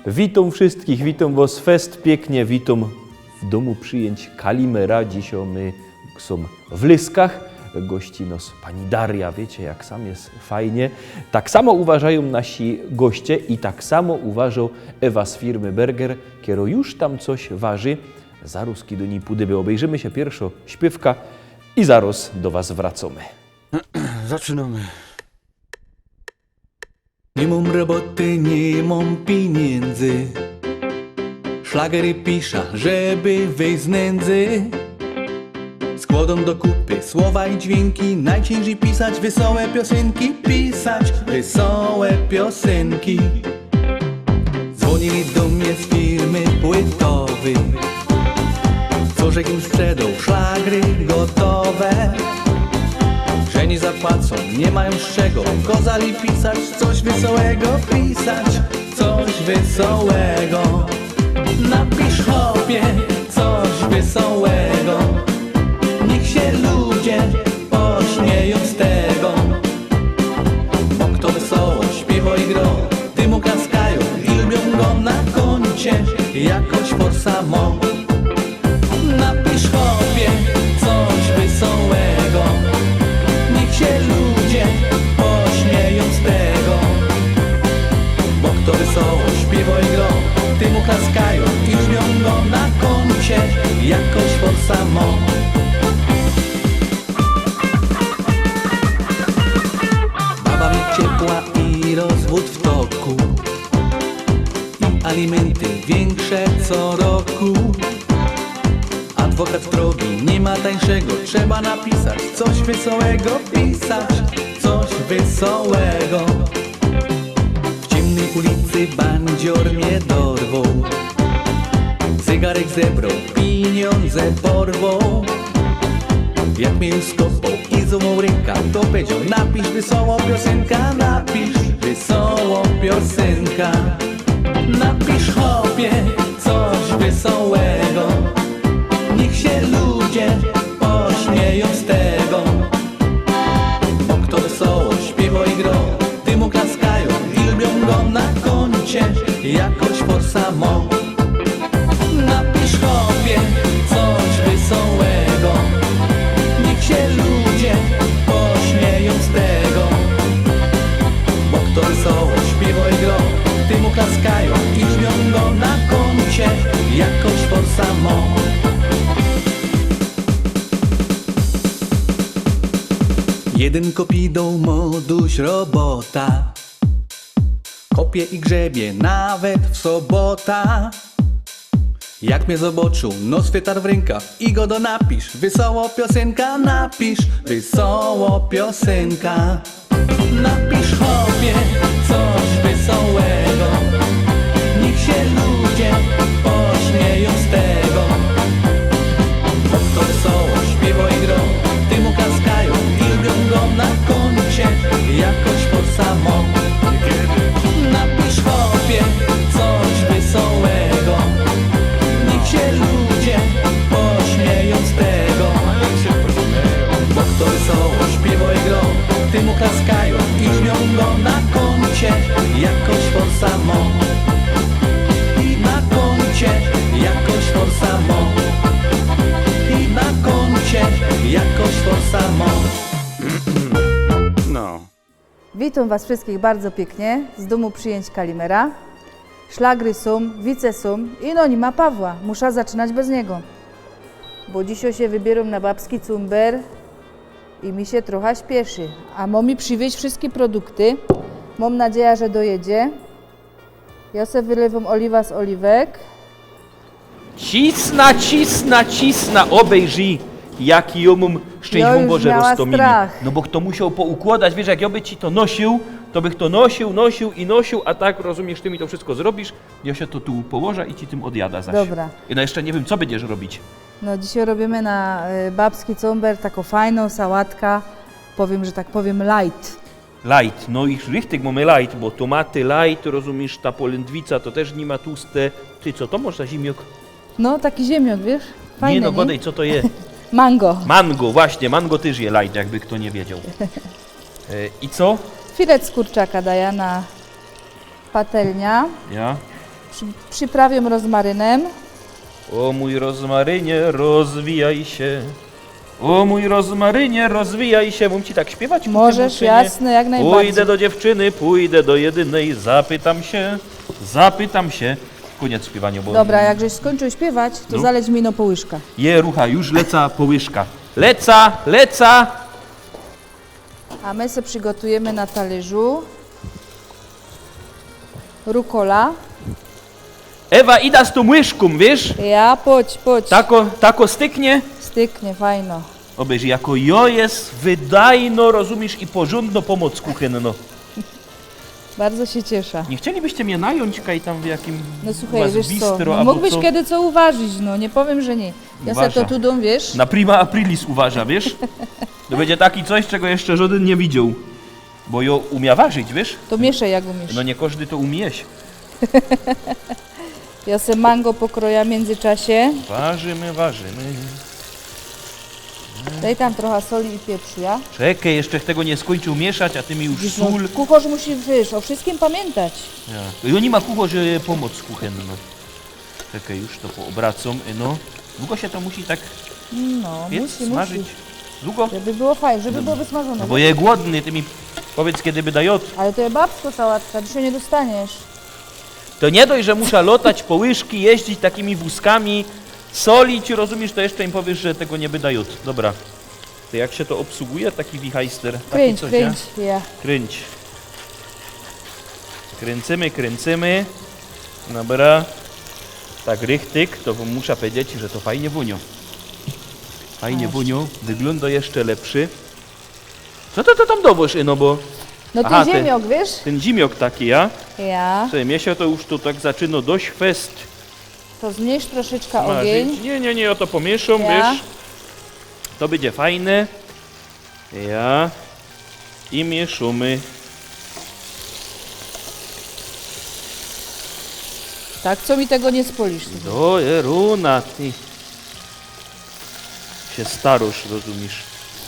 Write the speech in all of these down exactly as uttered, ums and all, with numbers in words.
Witōm wszyjskich, witōm wos fest piyknie, witōm w dōmu przijyńć Kalimera. Dzisiej my sōm w Lyskach. Gości nos pani Daria, wiycie, jak sam je fajnie. Tak samo uważajōm nasi goście i tak samo uważo Ewa z firmy Berger, kero już tam coś warzy. Zarōz, kej do nij pudymy, ôbejrzymy sie piyrszŏ śpiywka i zarŏz do was wracōmy. Zaczynōmy. Niy mōm roboty, niy mōm piniyndzy. Szlagery pisza, żeby wyjś z nędzy. Skłodōm do kupy słowa i dźwiynki. Nojciyńżyj pisać wiesołe piosynki, pisać wiesołe piosynki. Zwōnili do mie z firmy płytowyj, co żech im sprzedoł szlagry gotowe. Że niy zapłacōm, niy majōm z czego. Kozali pisać coś wiesołego, pisać coś wiesołego. Napisz, chopie, coś wiesołego. Niych sie ludzie pośmiejōm z tego. Bo kto wiesoło śpiywŏ i grŏ, tymu klaskajōm i lubiōm go. Na kōncie jakoś forsa mŏ. Napisz, chopie, coś wiesołego. Niych sie ludzie pośmiejōm z tego. Bo kto wiesoło śpiywŏ i grŏ, tymu klaskajōm i lubiōm go. Na kōncie jakoś forsa mŏ. Baba mie ciepła i rozwōd w toku, i alimenty wiynkrze co roku. Adwokat drogi, niy ma tańszego. Trzeba napisać coś wiesołego, pisać coś wiesołego. W ciymnyj ulicy bandziōr mie dorwoł, zegarek zebroł, piniōndze porwoł. Jak mie już skopoł i złōmoł rynka, to powiedzioł: napisz wiesołõ piosynka, napisz wiesołõ piosynka. Napisz, chopie, coś wiesołego. Niych sie ludzie pośmiejōm z tego. Bo kto wiesoło śpiywŏ i grŏ, tymu klaskajōm i lubiōm go. Na kōncie jakoś forsa mŏ. Napisz, chopie, coś wiesołego. Niych sie ludzie pośmiejōm z tego. Bo kto wiesoło śpiywŏ i grŏ, tymu klaskajōm i lubiōm go. Na kōncie jakoś forsa mŏ. Jedyn kopidoł mŏ duś robota. Kopie i grzebie nawet w sobota. Jak mie zobŏczōł, nos wytarł w rynkaw i godo: napisz wiesołõ piosynka, napisz wiesołõ piosynka. Napisz, chopie, coś wiesołego. Niych sie ludzie pośmiejōm z tego. Bo kto wiesoło śpiywŏ i grŏ, tymu klaskajōm i lubiōm go. Na kōncie jakoś forsa mŏ. Napisz, chopie, coś wiesołego. Niych sie ludzie pośmiejōm z tego. Bo kto wiesoło śpiywŏ i grŏ, tymu klaskajōm i lubiōm go. Na kōncie jakoś forsa mŏ. I na kōncie jakoś forsa mŏ. I na kōncie jakoś forsa mŏ. No. Witōm was wszyjskich bardzo piyknie z dōmu przijyńć Kalimera. Szlagry sōm, wice sōm i no niy ma Pawła. Musza zaczynać bez niego. Bo dzisiej sie wybiyrōm na babski cumber i mi sie trocha śpieszy. A mŏ mi przywiyź wszyjske produkty. Mōm nadzieja, że dojedzie. Jŏ se wylywōm ôliwa z ôliwek. Cisna, cisna, cisna, ôbejrzi, jaki jŏ mōm szczynść. Jŏ już Boże miała roztominy. Strach. No bo to musioł poukłŏdać, wiysz, jak jŏ by ci to nosył, to bych to nosył, nosył i nosył, a tak, rozumisz, ty mi to wszysko zrobisz, jŏ sie to tu położã i ci tym ôdjadã zaś. Dobra. I no jeszcze niy wiym, co bydziesz robić. No dzisiej robiymy na, y, babski cumber takõ fajnõ sałatka, powiym, że tak powiym, light. Light, no i richtig mōmy light, bo tomaty light, rozumisz, ta polędwica to tyż niy ma tuste. Ty, co to mŏsz za zymniŏk? No, taki zymniŏk, wiysz? Fajny, niy? No, niy? Gŏdej, co to je? Mango. Mango, właśnie, mango tyż je light, jakby kto niy wiedzioł. E, i co? Filet z kurczaka dajã na patelniã. Ja. Przyprawiam rozmarynem. O mój rozmarynie, rozwijaj się. O mój rozmarynie, rozwijaj się. Mōm ci tak śpiywać? Możesz, jasne, jak najbardziej. Pójdę do dziewczyny, pójdę do jedynej, zapytam się, zapytam się. Koniec śpiewania, bo... Dobra, jak żeś skończył śpiewać, to zaleć mi no po łyżka. Je, rucha, już leca po łyżka. Leca, leca! A my se przygotujemy na talerzu rukola. Ewa, ida z tōm łyżkōm, wiysz? Ja, pōdź, pōdź. Tako, tako styknie? Styknie, fajno. Ôbejrzyj, jako jo je wydajno, rozumisz, i porzōndno pōmoc kuchynno. Bardzo się cieszę. Nie chcielibyście mie najōńć kaj tam w jakim... No słuchaj, wiysz co, bistro, no, abo mógłbyś co? Kiedy co uważyć, no, nie powiem, że nie. Ja se to tu dōm, wiysz? Na prima aprilis uważa, wiysz? To bydzie taki coś, czego jeszcze żodyn nie widzioł. Bo jo umia warzić, wiysz? To mieszaj, jak umiesz. No nie kożdy to umie jeść. Ja se mango pokroja w międzyczasie. Warzymy, warzymy. Daj tam trochę soli i pieprzu, ja? Czekej, jeszcze tego nie skończył mieszać, a ty mi już... Widzisz, no, sól. Kucharz musi, wiysz, o wszystkim pamiętać. Ja. I ôni ma kucharz, że pōmoc kuchynno. Czekej, już to poobracōm, no. Długo się to musi tak piec, smażyć? No, musi, musi. Długo? Żeby było fajnie, żeby było wysmażone. No bo je głodny, ty mi powiedz, kiedy by da jod. Ale to je babsko sałatka, ty się nie dostaniesz. To nie dość, że muszã lotać po łyżki, jeździć takimi wózkami, solić, rozumiesz, to jeszcze im powiesz, że tego nie byda jod. Dobra. To jak się to obsługuje, taki wichajster? Taki kręć, coś, kręć, ja. Kręć. Kręcymy, kręcymy. Dobra. Tak, richtig, to wōm muszã powiedzieć, że to fajnie wōnio. Fajnie wōnio, wyglōndo jeszcze lepszy. Co to, to tam dowosz, no bo... No ten ziemniok, wiysz? Ten ziemniok taki, ja? Ja. Słuchej, mie się to już tu tak zaczyno dość fest. To zmniejsz troszeczkę ogień. Nie, nie, nie, ja to pomieszam, wiysz? To bydzie fajne. Ja. I mieszymy. Tak, co mi tego nie spolisz, słuchaj. Do jeruna, ty. Się starusz, rozumiesz.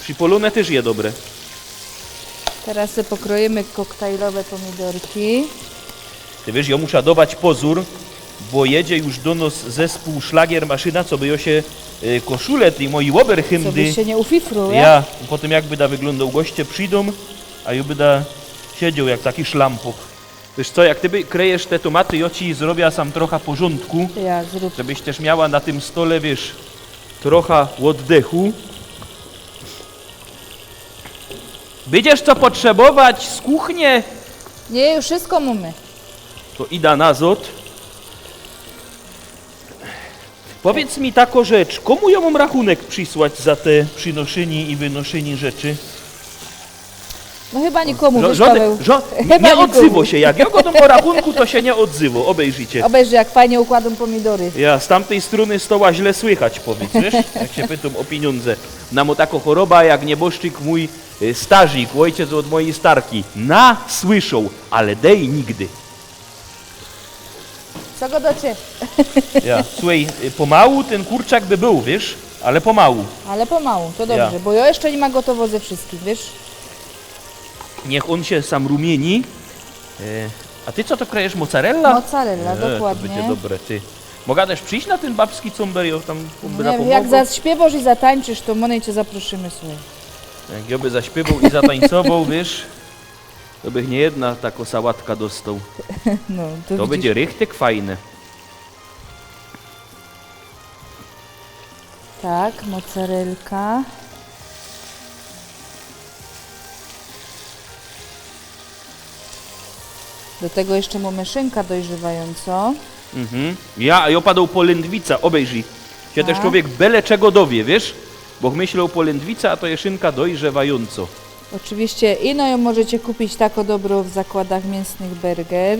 Przipolōne tyż je dobre. Teraz se pokroimy koktajlowe pomidorki. Ty wiysz, jo muszã dować pozōr, bo jedzie już do nos zespōł Szlagier Maszyna, co by jo się, y, koszule, ty moi oberhymdy. Co by się nie ufifruł, ja? Ja, potym jak byda wyglōndoł, goście przidōm, a jo byda siedzioł jak taki szlampok. Wiysz co, jak ty by krejesz te tomaty, jo ci zrobia sam trocha porzōndku, ja, zrób, żebyś tyż miała na tym stole, wiysz, trocha oddechu. Bydziesz co potrzebować z kuchnie? Nie, już wszystko mamy. To ida nazod. Powiedz mi tako rzecz, komu jo mōm rachunek przisłać za te przinoszyni i wynoszyni rzeczy? No chyba nikomu, wiysz, Paweł? Żodyn, żo-, nie odzywo się. Jak jo godōm o rachunku, to się nie odzywo. Obejrzycie. Obejrzyj, jak fajnie układōm pomidory. Ja, z tamtej strōny stoła źle słychać, powiedz, wiysz? Jak się pytōm o piniōndze. Namo tako choroba, jak nieboszczyk mōj, y, starzik, ôjciec ôd mojij starki. Na, słyszoł, ale dej nigdy. Co godocie? Ja. Słuchej, y, pomału tyn kurczak by bōł, wiysz? Ale pomału. Ale pomału, to dobrze, bo jo jeszcze niy ma gotowo ze wszystkim, wiysz? Niech ôn się sam rumieni. E, a ty co to krejesz? Mozzarella? Mozzarella, dokładnie. E, to bydzie dobre, ty. Moga tyż przijś na tyn babski cōmber, jo tam... No, jak zaśpiewosz i zatańczysz, to my cię zaprosimy, słuchaj. Jak jo by zaśpiewoł i zatańcowoł, wiysz? To bych nie jedna tako sałatka dostoł. No, to widzisz. To bydzie richtig fajne. Tak, mozzarelka. Do tego jeszcze mamy szynka dojrzewającą. Mhm. Ja, a jo padoł polędwica, obejrzyj. Się tyż człowiek byle czego dowie, wiysz? Bo myśloł polędwica, a to je szynka dojrzewająco. Oczywiście, ino jo możecie kupić tako dobro w zakładach mięsnych Berger.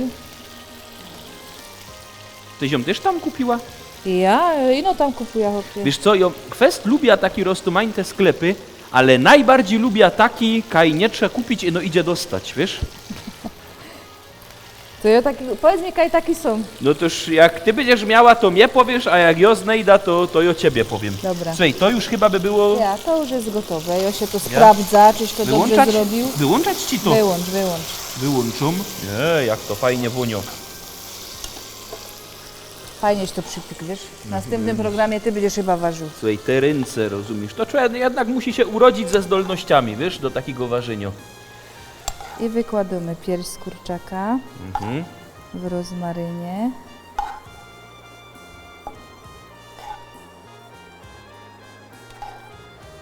Tyś jōm tyż tam kupiła? Ja, ino tam kupuja, chopie. Wiysz co, jo kwest lubia taki roztumańte sklepy, ale najbardzij lubia taki, kaj niy trza kupić, ino idzie dostać, wiysz? To jo taki, powiedz mi, kaj taki sōm. No toż jak ty bydziesz miała, to mie powiesz, a jak jo znejda, to, to jo ciebie powiym. Dobra. Słuchej, to już chyba by było... Ja, to już jest gotowe. Jo się to sprawdza, czyś to dobrze zrobił. Wyłączać? Wyłączać ci to? Wyłącz, wyłącz. Wyłōnczōm. Ej, jak to fajnie wōnio. Fajnie ci to przypiekł, wiesz? W nastympnym programie ty bydziesz chyba warziōł. Słuchej, te rynce, rozumiesz? To człowiek jednak musi sie urodzić ze zdolnościami, wiesz, do takigo warzyniŏ. I wykładōmy pierś z kurczaka w rozmarynie.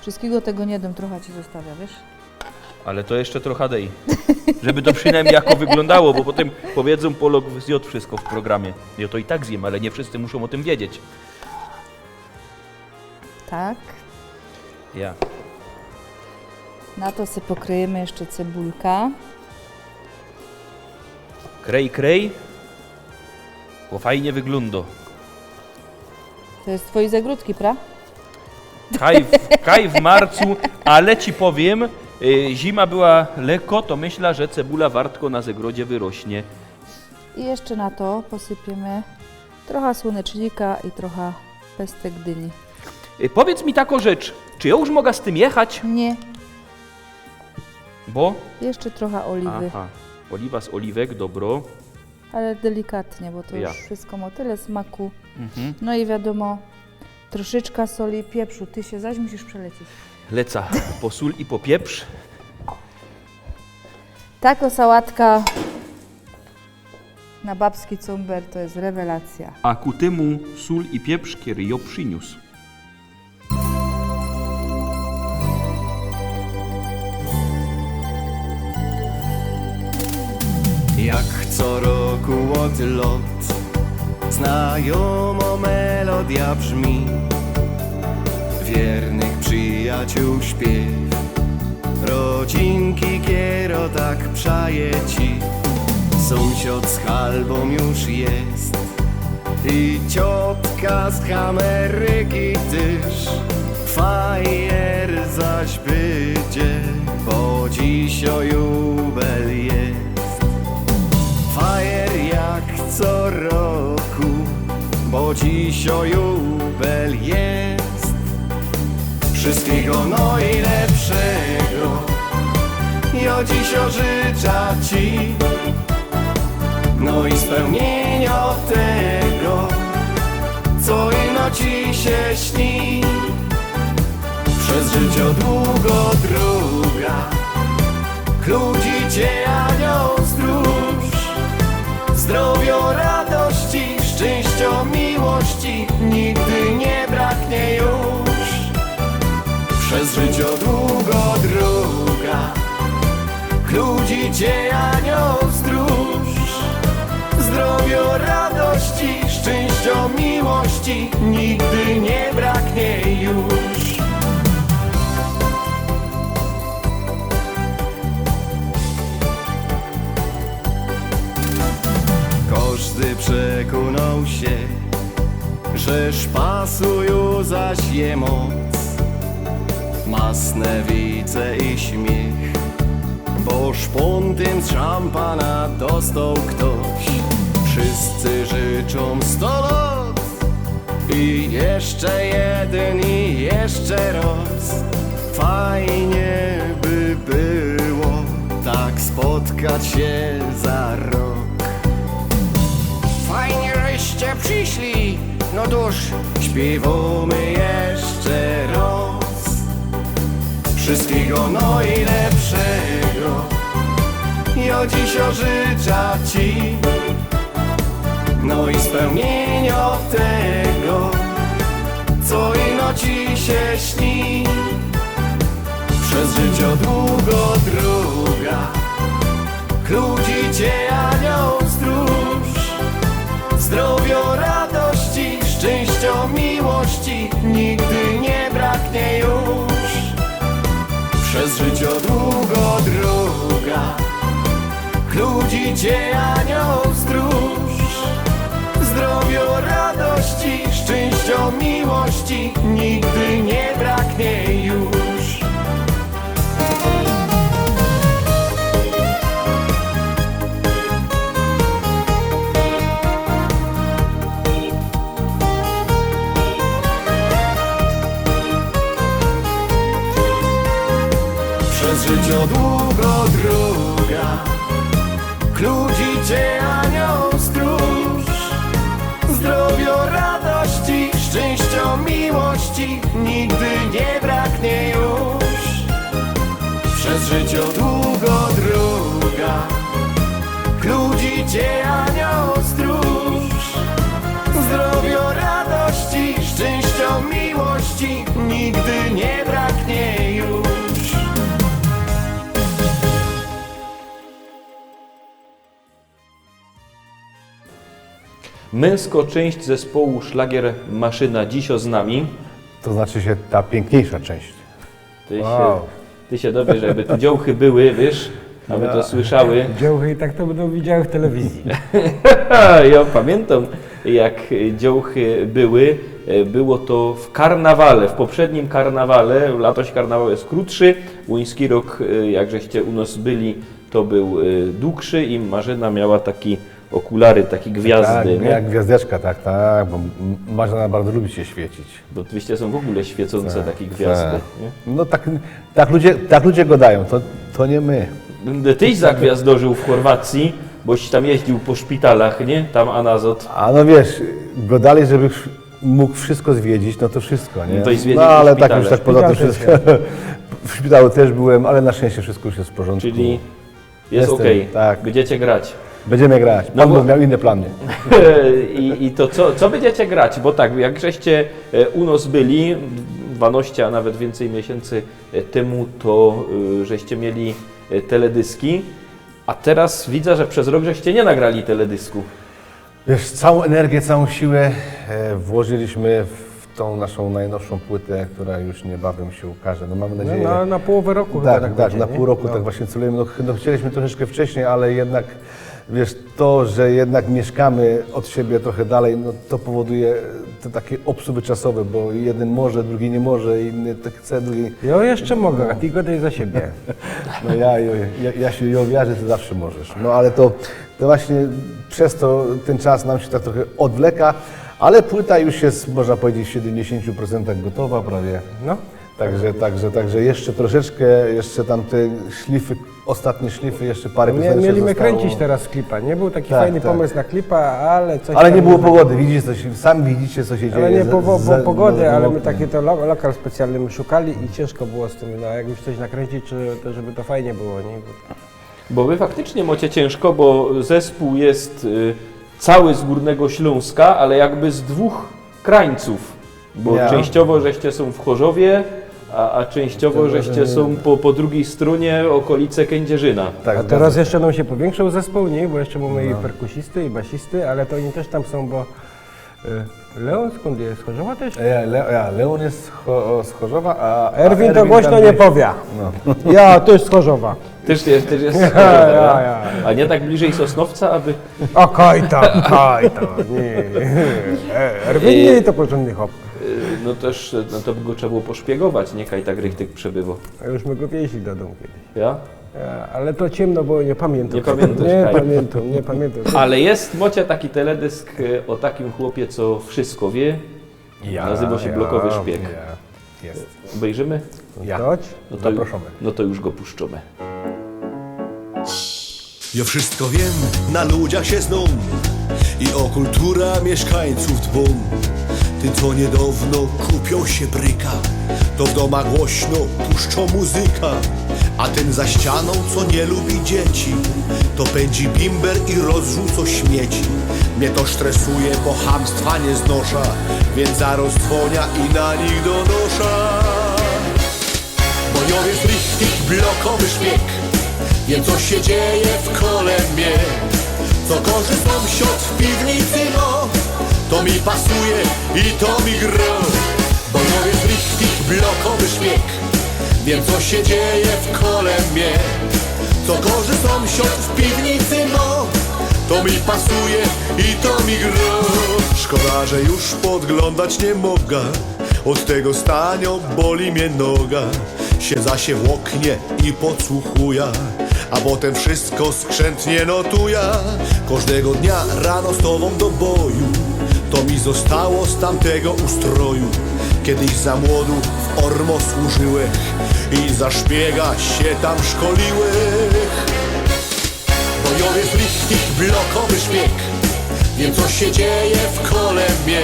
Wszyskigo tego niy dōm, trocha ci zostawiã, wiesz? Ale to jeszcze trocha dej. Żeby to przinajmnij jako wyglōndało, bo potym powiedzōm: „Polok zjŏdł wszysko w programie”. Jŏ to i tak zjym, ale niy wszyscy muszōm ô tym wiedzieć. Tak. Ja. Na to se pokryjymy jeszcze cebulka. Krej, krej. Bo fajnie wyglōndo. To je z twojij zagrōdki, pra? Kaj w, kaj w marcu, ale ci powiym, y, zima była lekko, to myśla, że cebula wartko na zegrodzie wyrośnie. I jeszcze na to posypiymy trocha słōnecznika i trocha pestek dyni. Y, powiydz mi takõ rzecz, czy jŏ już moga z tym jechać? Niy. Bo? Jeszcze trocha ôliwy. Aha, ôliwa z ôliwek, dobro. Ale delikatnie, bo to już wszysko mŏ tyle smaku. No i wiadōmo, troszeczka soli, pieprzu. Ty sie zaś musisz przelecieć. Leca po sōl i po pieprz. Takŏ sałatka na babski cōmber to je rewelacyjŏ. A ku tymu sōl i pieprz, kery jŏ prziniōs. Jak co roku ôd lŏt znajōmŏ melodyjŏ brzmi. Wiernych przijacōł śpiyw, rodzinki, kero tak przajeci. Sōmsiŏd z halbōm już je. I ciotka z Ameryki tyż. Fajer zaś bydzie, bo dzisiej jubel je. Fajer jak co roku, bo dzisiej jubel je. Wszyskigo nojlepszego jŏ dzisiej życzã ci. No i spełniyniŏ tego, co ino ci sie śni. Bez życiŏ długŏ droga, chludzicie anioł stróż. Zdrowiŏ, radości, szczyńściŏ, miłości nigdy niy braknie już. Bez życiŏ długŏ droga, chludzicie anioł stróż. Zdrowiŏ, radości, szczyńściŏ, miłości nigdy niy braknie już. Kożdy przekōnoł sie, że szpasu ju zaś je moc. Masne wice i śmiych, bo szpōntym z szampana dostoł ftoś. Wszyscy życzōm sto lŏt i jeszcze jedyn i jeszcze roz. Fajnie by było tak spotkać sie za rok. Fajnie, żeście przyszli, no cōż, śpiywōmy jeszcze roz. Wszyskigo nojlepszego jŏ dzisiŏ życzã ci. No i spełniyniŏ tego, co ino ci sie śni. Bez życiŏ długŏ droga, chludzicie anioł stróż. Zdrowiŏ, radości, szczyńściŏ, miłości nigdy niy braknie już. Bez życiŏ długŏ droga, chludzicie anioł stróż. Zdrowiŏ, radości, szczyńściŏ, miłości nigdy niy braknie już. Bez życiŏ długŏ droga, chludzicie anioł stróż. Zdrowiŏ, Cię anioł stróż. Zdrowio, radości, szczęścia, miłości nigdy nie braknie już. Męskŏ czynść zespołu Szlagier Maszyna dzisiŏ z nami. To znaczy się ta piękniejsza część. Ty Wow. się, ty się dowiesz, żeby tu dziołchy były, wiysz, aby Ja. to słyszały. Dziołchy i tak to bydōm widziały w telewizji. Jŏ pamiyntōm, jak dziołchy były. E, było to w karnawale, w poprzednim karnawale. Latoś karnawał je krōtszy. Łuński rok, e, jak żeście u nos byli, to bōł e, dugszy i Marzena miała taki ôkulary, taki gwiazdy, Tak, nie? Jak gwiazdeczka, tak, tak, bo m- Marzena bardzo lubi się świecić. Bo ôczywiście sōm w ogōle świecōnce Tak, takie gwiazdy, tak. nie? No tak, tak ludzie, tak ludzie gŏdajōm, to, to niy my. Tyś zagwiazdorzōł w Chorwacji, boś tam jeździōł po szpitalach, nie? Tam a nazŏd. A no wiysz, gŏdali, żebych móg wszystko zwiedzić, no to wszystko, nie? No to i zwiedził No ale szpitale. tak już tak poza tym Szpital wszystko. W szpitalu też byłem, ale na szczęście wszystko już jest w porządku. Czyli jest Jestem, okej, tak. Będziecie grać. Będziemy grać. Pan No bo- Bóg miał inne plany. I, I to co, co będziecie grać? Bo tak, jak żeście e, u nos byli dwanaście, a nawet wiyncyj miesiyncy e, tymu, to e, żeście mieli e, teledyski, a terŏz widzã, że przez rok żeście niy nagrali teledysku. Wiesz, całą energię, całą siłę e, włożyliśmy w tą naszą najnowszą płytę, która już niebawem się ukaże. No mamy No, nadzieję. na, na połowę roku chyba Tak, tak tak, będzie, na nie? pół roku No. Tak właśnie celujemy. No, ch- no chcieliśmy troszeczkę wcześniej, ale jednak wiesz, to, że jednak mieszkamy od siebie trochę dalej, no to powoduje te takie obsuwy czasowe, bo jeden może, drugi nie może, inny tak chce, drugi... Jo jeszcze mogę, a ty gŏdej za siebie. No ja, ja, ja, ja się ja wierzę, że ty zawsze możesz. No ale to, to właśnie przez to ten czas nam się tak trochę odwleka, ale płyta już jest, można powiedzieć, w siedemdziesięciu procentach gotowa prawie. No. Także, także, także jeszcze troszeczkę, jeszcze tam te szlify, ostatnie szlify, jeszcze parę Mie, piosenek mieli my zostało. Kręcić teraz klipa, nie? Był taki Tak, fajny tak. Pomysł na klipa, ale coś Ale tam nie było pogody, widzisz, co się, sam widzicie, co się Ale dzieje. nie było za- pogody, ale my wokół. Takie to lo, lokal specjalny my szukali i ciężko było z tym, no, jak już coś nakręcić, czy, to żeby to fajnie było, nie? Bo Bo wy faktycznie macie ciężko, bo zespół jest y, cały z Górnego Śląska, ale jakby z dwóch krańców. Bo Ja. Częściowo żeście są w Chorzowie, a, a częściowo żeście są po, po drugiej stronie, okolice Kędzierzyna. Tak, A zgadza teraz się. Jeszcze nam się powiększył zespół, nie? Bo jeszcze mamy i perkusisty, i basisty, ale to oni też tam są, bo y, Leon skąd jest? Z Chorzowa też? Ja, Le, ja, Leon jest z Cho- z Chorzowa, a. Erwin a to głośno tam nie jest- powie. No. Ja, to jest z Chorzowa. Też jest, też jest. Ja, ja, ja. A nie tak bliżej Sosnowca, aby. A kaj tam, kaj tam, nie. E, Erwin nie to porządny chłop. Y, No też, no to by go trzeba było poszpiegować, nie? Kaj tak richtig przebywał. A już my go wieźli do domu kiedyś. Ja? E, Ale to ciemno było, nie pamiętam. Nie pamiętasz, Nie tak. Pamiętam, nie pamiętam. Ale jest, macie taki teledysk y, o takim chłopie, co wszystko wie. Ja, Nazywa się ja, Blokowy Szpieg. Ja. Jest. Obejrzymy? Ja. Chodź. No to, Zapraszamy. No to już go puszczamy. Ja wszystko wiem, na ludziach się znam i o kulturę mieszkańców dbam. Ty, co niedawno kupił się bryka, to w domach głośno puszczą muzyka, a ten za ścianą, co nie lubi dzieci, to pędzi bimber i rozrzuca śmieci. Mnie to stresuje, bo chamstwa nie znoszę, więc zaraz dzwonię i na nich donoszę. Bo ja jest richtig blokowy szpieg, wiem, co się dzieje w kolemie. Co gorzej sąsiad w piwnicy ma, to mi pasuje i to mi gra. Bo ja jest richtig blokowy szpieg, wiem, co się dzieje w kolemie. Co gorzej sąsiad w piwnicy ma, to mi pasuje i to mi gra. Szkoda, że już podglądać nie mogę. Od tego stania boli mnie noga. Siedzę się w oknie i podsłuchuję, a potem wszystko skrzętnie notuję. Każdego dnia rano z tobą do boju, to mi zostało z tamtego ustroju. Kiedyś za młodu w ormo służyłech i za szpiega się tam szkoliłech. Bo ja jest richtig blokowy szpieg, wiem, co się dzieje w kolemie.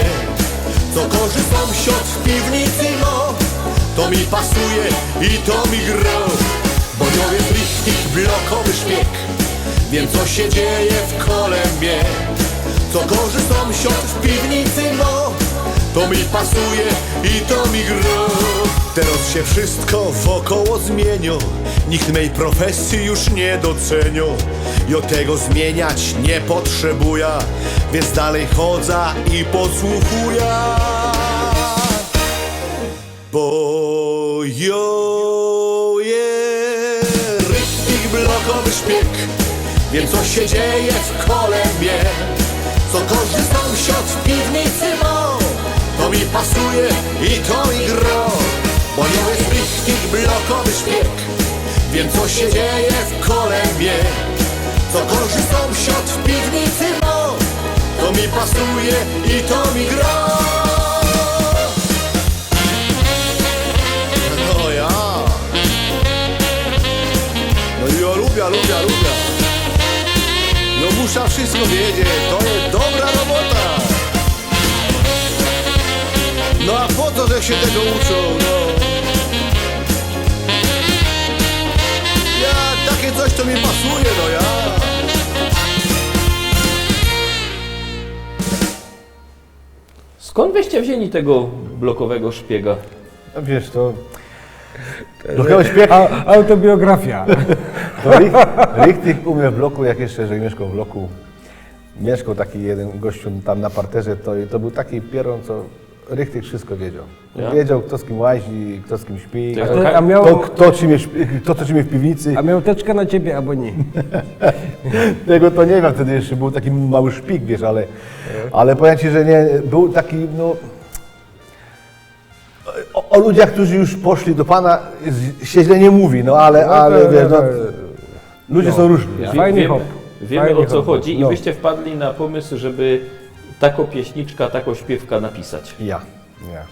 Co gorzej sąsiad w piwnicy ma, to mi pasuje i to mi gra. Bo ja jest richtig blokowy szpieg, Wiym, co sie dzieje w Kole mie. Co gorzki sōmsiod w piwnicy mo, to mi pasuje i to mi gro. Teroz sie wszysko wokoło zmiynio, nicht mej profesje już niy docynio. Jŏ tego zmiyniać niy potrzebuja, wiync dalij chodza i posłuchuja. Bo jŏ je richtig blokowy szpieg. Wiym, co sie dzieje w Kole mie. Co gorzki sōmsiod w piwnicy mo, to mi pasuje i to mi gro. Bo jŏ je richtig blokowy szpieg. Wiym, co sie dzieje w Kole mie. Co gorzki sōmsiod w piwnicy mo, to mi pasuje i to mi gro. No ja. No jŏ lubia, lubia, lubia. No musza wszysko wiedzieć, to je dobra robota. No a po co żech sie tego uczōł, no? Ja, take coś to mi pasuje, no ja. Skōnd wyście wziyni tego blokowego szpiega? No wiysz, to... Blokowy szpieg? A, autobiografia. To ri-, richtig u mie w bloku, jak jeszcze żech miyszkoł w bloku, miyszkoł taki jedyn gościu tam na parterze, to, to bōł taki pierōn, co richtig wszysko wiedzioł. Ja? Wiedzioł, fto z kim łazi, fto z kim śpi. To... A ty, a miał... To, fto trzimie, fto co trzimie w piwnicy. A miał teczka na ciebie, abo niy? Tego to niy wiym, wtedy jeszcze bōł taki mały szpik, wiysz, ale, ale powiym ci, że niy, bōł taki, no, o, o ludziach, ftorzy już poszli do Pana, z-, sie źle niy mōwi, no ale, no to, ale, wiysz, no, to ludzie sōm rōżni. Ja fajny chop. Wiymy, o co chodzi i wyście wpadli na pōmysł, żeby tako pieśniczka, tako śpiywka napisać. Ja, ja.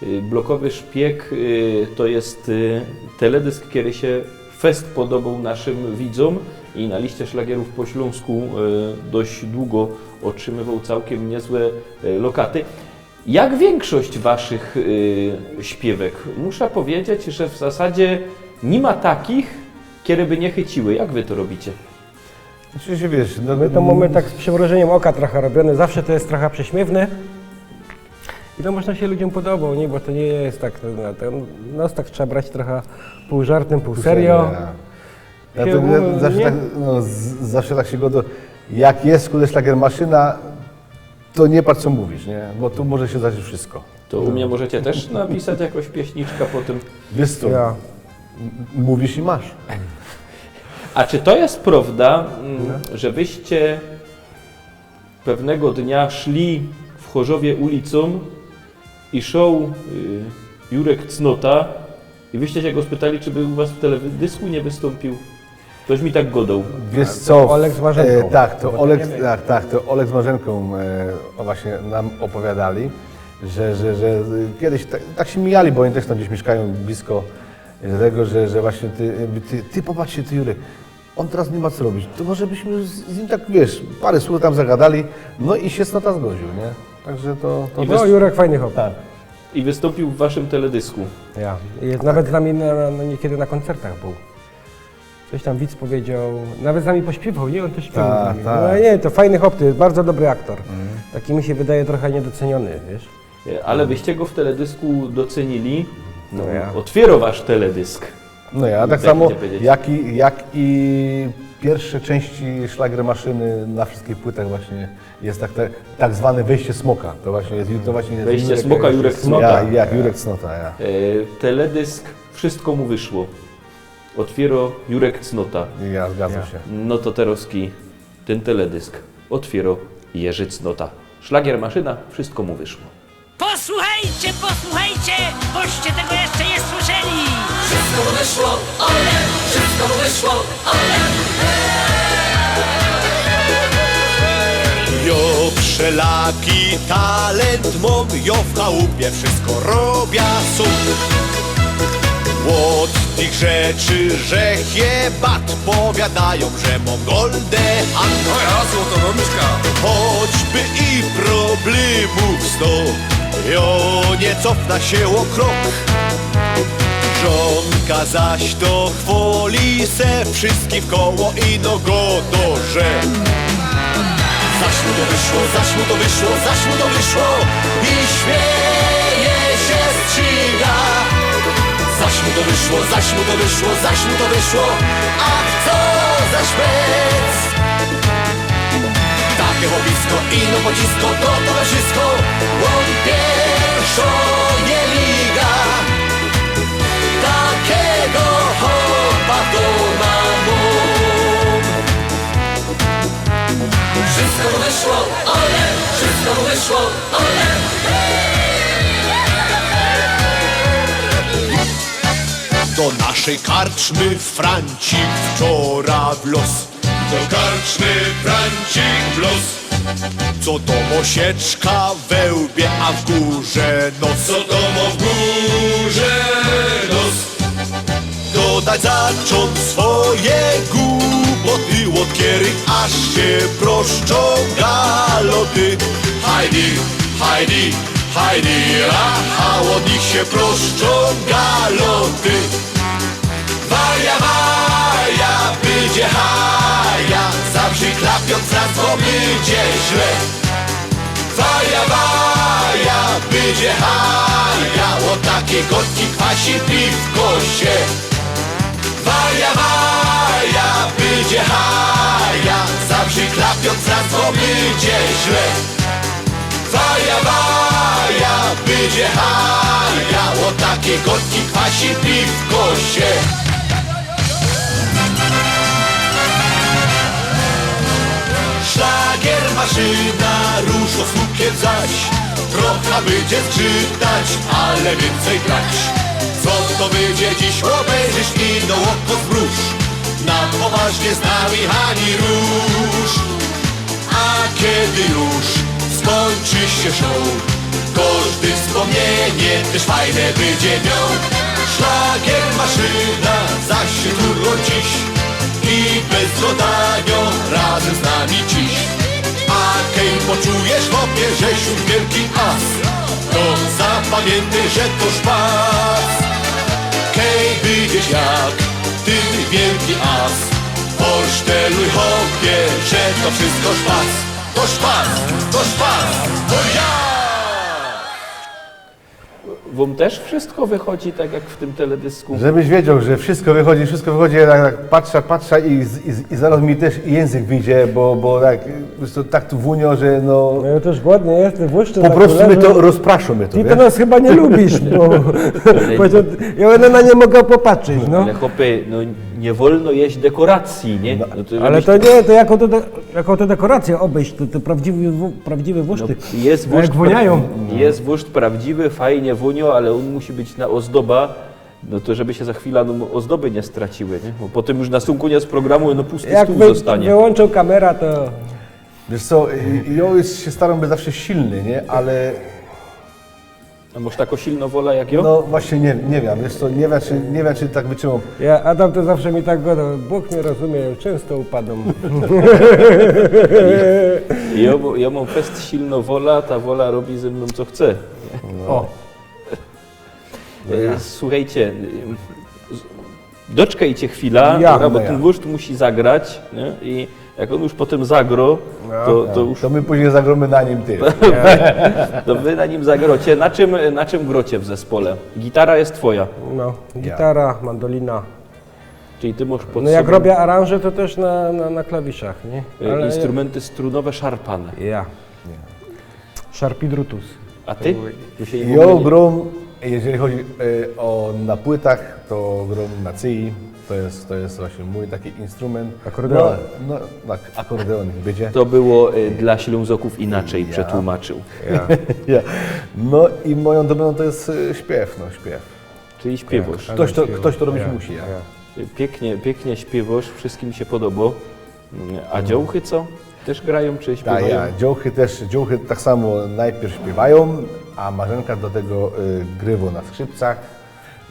Y, Blokowy Szpieg, y, to je, y, teledysk, kery sie fest podoboł naszym widzōm i na liście szlagierōw po ślōnsku, y, dość dugo ôtrzimywoł cołkiym niyzłe, y, lokaty. Jak wiynkszość waszych, y, śpiywek, musza pedzieć, że w zasadzie niy ma takich, kere by niy chyciły. Jak wy to robicie? Znaczy, wiysz, no, my to mōmy tak z przymrużyniym ôka trocha robiōne, zawsze to je trocha prześmiywne. I to mocno sie ludziōm podobało, niy? Bo to niy je tak, no, to, no, tak trzeba brać trocha pōł żartym, pōł serio. Serio, ja. Ja to, ja zawsze tak, no, z-, zawsze tak sie godo, jak je, kurde, szlagermaszyna, to niy patrz, co mōwisz, niy? Bo tu może sie zdarzić wszysko. To u mie możecie tyż napisać jakoś pieśniczka po tym. Wiysz co? Ja. M-, mōwisz i masz. A czy to je prowda, mm, że wyście pewnego dnia szli w Chorzowie ulicōm i szoł, y, Jurek Cnota i wyście sie go spytali, czy by u was w teledysku niy wystōmpiōł? Ftoś mi tak godoł. Wiysz co? Oleg z Marzenkōm. E, tak, to Oleg, tak, tak, to Oleg z Marzenkōm, e, o, właśnie nōm ôpowiadali, że, że, że, y, kedyś tak, tak sie mijali, bo ôni tyż tam gdzieś miyszkajōm blisko, że tego, że, że właśnie ty, y, ty, ty popatrz sie, ty, Jurek, ôn teroz niy mo co robić, to może byśmy z, z nim tak, wiysz, paro słōw tam zagodali, no i sie Cnota zgodziōł, niy? Tak że to, to... I wys-, Jurek fajny chop. Tak. I wystōmpiōł w waszym teledysku. Ja. I nawet z nami na, na, niykiedy na kōncertach bōł. Coś tam widz pedział, nawet z nami pośpiywoł, niy? Ôn tyż śpiywoł z nami. Tak, tak. No niy, to fajny chop, to je bardzo dobry aktor. Mhm. Taki mi sie wydaje trocha niydocyniyny, wiysz? E, ale wyście go w teledysku docenili. No, no ja. Ôtwiyro wasz teledysk. No ja, tak samo jak i, jak i piyrsze czynści Szlagermaszyny na wszyskich płytach właśnie je tak, tak, tak zwane Wejście Smoka. To właśnie je, to właśnie je Wejście Jurek, Smoka, Jurek Cnota. Ja, jak Jurek Cnota, ja. E, teledysk Wszystko mu wyszło. Ôtwiyro Jurek Cnota. Ja, zgadza sie. No to terozki tyn teledysk ôtwiyro Jerzi Cnota. Szlagiermaszyna, Wszystko mu wyszło. Posłuchejcie, posłuchejcie, boście tego jeszcze nie słyszeli! Wszystko mu wyszło, ole! Wszystko mu wyszło, ole! Jo wszelaki talent mōm, jo w chałupie wszystko robia sōm. Ôd tych rzeczy, że je bat, powiadajōm, że mōm golden hand. No ja, złotōwōr miska. Choćby i problemōw sto, jo niy cofna sie ô krok. Tomka zaś to chwoli se wszyjskich wkoło i no godo, że zaś mu to wyszło, zaś mu to wyszło, zaś mu to wyszło i śmieje się, strziga. Zaś mu to wyszło, zaś mu to wyszło, zaś mu to wyszło, ach, co za szpec. Takie chłopisko, ino pocisko, to, to we wszyjsko, ôn piyrszŏ je liga. Takigo chłopa dōma mōm. Wszyjsko mu wyszło, ole, wszyjsko mu wyszło, ole. Do naszyj karczmy Francik wczora wlōz. Do karczmy Francik wlōz. Co to mŏ sieczka we łbie, a w gōrze nos? Co to mŏ w gōrze nos? Godać zaczōn swoje gupŏty, ôd kerych aż sie proszczōm galoty. Hajdi, hajdi, hajdi, ra, a ôd nich sie proszczōm galoty. Waja, waja, bydzie haja, zawrzyj klapiōn, zrŏz, bo bydzie źle. Waja, waja, bydzie haja, ô takiej gŏdki kwasi piwko sie. Waja, waja, bydzie haja, zawrzyj klapiōn, zrŏz, bo bydzie źle. Waja, waja, bydzie haja, ô takiej gŏdki kwasi piwko sie. Szlagier maszyna, rusz ôd słupkiym zaś. Trocha bydzie skrzytać, ale wiyncyj grać. Co to bydzie dziś, ôbejrzysz i do ôko zmrusz. Na poważnie z nami ani rusz. A kedy już skōńczy sie show, kożdy wspōmnienie tyż fajne bydzie mioł. Szlagier maszyna zaś sie turlōm dziś i bez godaniŏ razym z nami ciś. A kej poczujesz, chopie, żeś już wielki as, to zapamiyntej, że to szpas. Kej bydziesz jak tyn wielki as, forszteluj, chopie, że to wszysko szpas. To szpas, to szpas, to ja! Wōm tyż wszysko wychodzi tak jak w tym teledysku? Żebyś wiedzioł, że wszysko wychodzi, wszysko wychodzi, ja tak, tak patrza, patrza i, i, i zarŏz mi tyż jynzyk wyjdzie, bo, bo tak, po prostu tak tu wōniŏ, że no... No ja tyż głodny jestym, włōżcie... Po prostu mie to rozprasza, mie to, wiesz? Ty to nas chyba niy lubisz, bo, bo to, ja ône na nie moga popatrzeć, no. Ale chopie, no niy wolno jeść dekoracji, nie? No. No to ale żebyś to niy, to jako to de-, jako to dekoracje ôbejść, to, to prawdziwy wō-, prawdziwy włōż, no, ty. Jest włōż... Jak wōniajōm. Pra-, jest włōż prawdziwy, fajnie wōniŏ, ale ôn musi być na ôzdoba, no to żeby sie za chwila, no, ôzdoby niy straciły, nie? Bo potym już na sōm kōniec programu, no, pusty stół ôstanie. Jak wy-, wyłōnczōm kamera, to... Wiesz co, i, i jŏ już sie starōm być zawsze silny, nie? Ale... A masz takõ silnõ wolã jak jŏ? No właśnie, niy, niy wiym, wiesz co, niy wiym, czy, niy wiym, czy tak wytrzimōm. Ja, Adam to zawsze mi tak gŏdŏ, Bōg mie rozumie, jŏ czynsto upadōm. Jŏ, jŏ mōm fest silnõ wolã, ta wola robi ze mnōm co chce. No. Ô. E, słuchejcie, e, z-, doczkejcie chwila, ja, dobra, bo no tyn ja. Włōż tu musi zagrać, nie? I jak ôn już potym zagrŏ, no, to, to już... To my późnij zagrōmy na nim, ty. To wy na nim zagrocie. Na czym, na czym grocie w zespole? Gitara jest twoja. No, ja. Gitara, mandolina. Czyli ty masz pod sobą... No jak robiã aranże, to tyż na, na, na klawiszach, nie? E, ale instrumenty strunowe szarpane. Ja. Ja. Szarpidrutus. A ty? Jŏ grōm, jeżeli chodzi, e, ô, na płytach, to grōm na cyji. To jest, to jest właśnie mōj taki instrument. Akordeon. No, no, tak, akordeon niych bydzie. To było, e, dla Ślōnzokōw inaczyj przetłumaczył. Ja. Ja. No i mojōm domeną to jest, e, śpiew, no, śpiew. Czyli śpiywŏsz. Tak, ktoś to, ktoś to robić musi, ja. Ja. Pięknie, pięknie śpiywŏsz, wszystkim się podobało. A dziołchy co? Też grają, czy śpiewają? Tak, ja. Dziołchy też, dziołchy tak samo najpierw śpiewają, a Marzenka do tego, y, grywŏ na skrzypcach.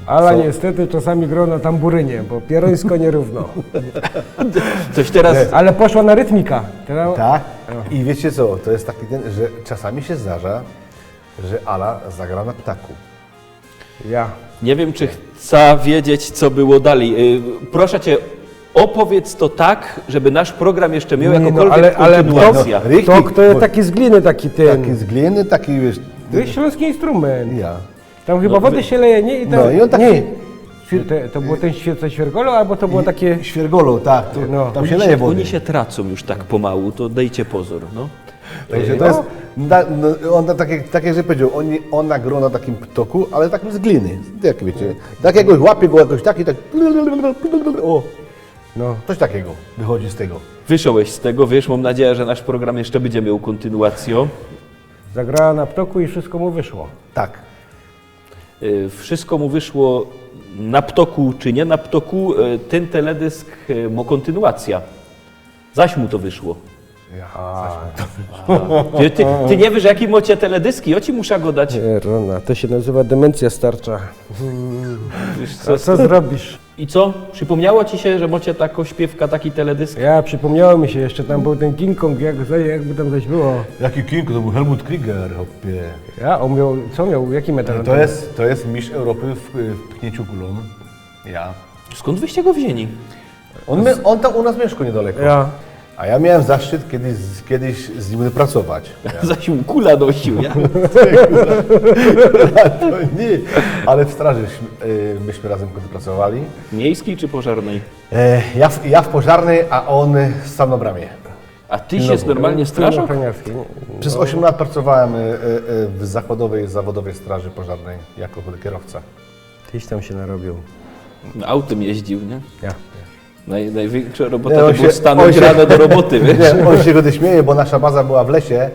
Ale co? Niestety czasami grŏ na tamburynie, bo pierōńsko nierōwno. Coś teraz... Ale poszła na rytmika. Teraz... Tak. O. I wiecie co, to jest taki ten, że czasami się zdarza, że Ala zagra na ptaku. Ja. Nie wiym, czy chcã wiedzieć, co było dalij. Y, proszã ciã, ôpowiydz to tak, żeby nasz program jeszcze mioł jakokōlwiek kōntynuacyjõ. No, ale, ale to, to je taki z gliny, taki tyn. Taki z gliny, taki, wiysz... To je ślōnski instrument. Ja. Tam chyba wody sie leje, niy? I to, no i ôn taki... Niy. To było tyn, co świergoloł, abo to było takie... Świergoloł, tak. To, no. Tam sie leje wody. Ôni sie tracōm już tak pōmału, to dejcie pozōr, no. Także to je, na, no, ôn na, tak jak, tak jak żech powiedzioł, ôn, ôn na grono takim ptoku, ale takim z gliny. Jak wiycie, tak jakoś łapie go jakoś tak i tak. O, no, coś takigo wychodzi z tego. Wyszołeś z tego, wiysz, mōm nadziejã, że nasz program jeszcze bydzie mioł kōntynuacyjõ. Zagrała na ptoku i wszystko mu wyszło. Tak. Y, wszystko mu wyszło na ptoku czy niy na ptoku, y, tyn teledysk, y, mŏ kōntynuacyjõ. Zaś mu to wyszło. Ja, zaś mu to wyszło. Ty, ty, ty niy wiysz, jake mŏcie teledyski, ô ci muszã godać. Jerona, to sie nazywa demencja starcza. Wiysz co, a co zrobisz? I co? Przipōmniało ci sie, że mŏcie takõ śpiywkã, taki teledysk? Ja, przipōmniało mi sie, jeszcze tam bōł tyn King Kong, jak, jakby tam coś było. Jaki King Kong? To bōł Helmut Krieger, chopie. Ja, ôn mioł, co mioł, jaki medal? To je, to je mistrz Europy w, w pchnięciu kulą. Ja. Skōnd wyście go wziyni? Ôn, ôn tam u nas miyszkŏ niydaleko. Ja. A ja miałem zaszczyt kiedyś, kiedyś z nim pracować. Ja. Zaś mu kula nosił, ja? To niy, ale w straży, y, myśmy razem kiedyś pracowali. Miejskij czy pożarnyj? E, ja w, ja w pożarnyj, a ôn sam na bramie. A ty sie normalnie strażoł? Przez osiem lat pracowałem, e, e, e, w zakładowej, zawodowej straży pożarnej jako kierowca. Tyś tam sie narobiōł. No, autym jeździōł, niy? Ja. Naj-, najwiynkszŏ robota to było stanōńć rano do roboty, wiysz? Niy, ôn sie kiedyś śmieje, bo nasza baza była w lesie,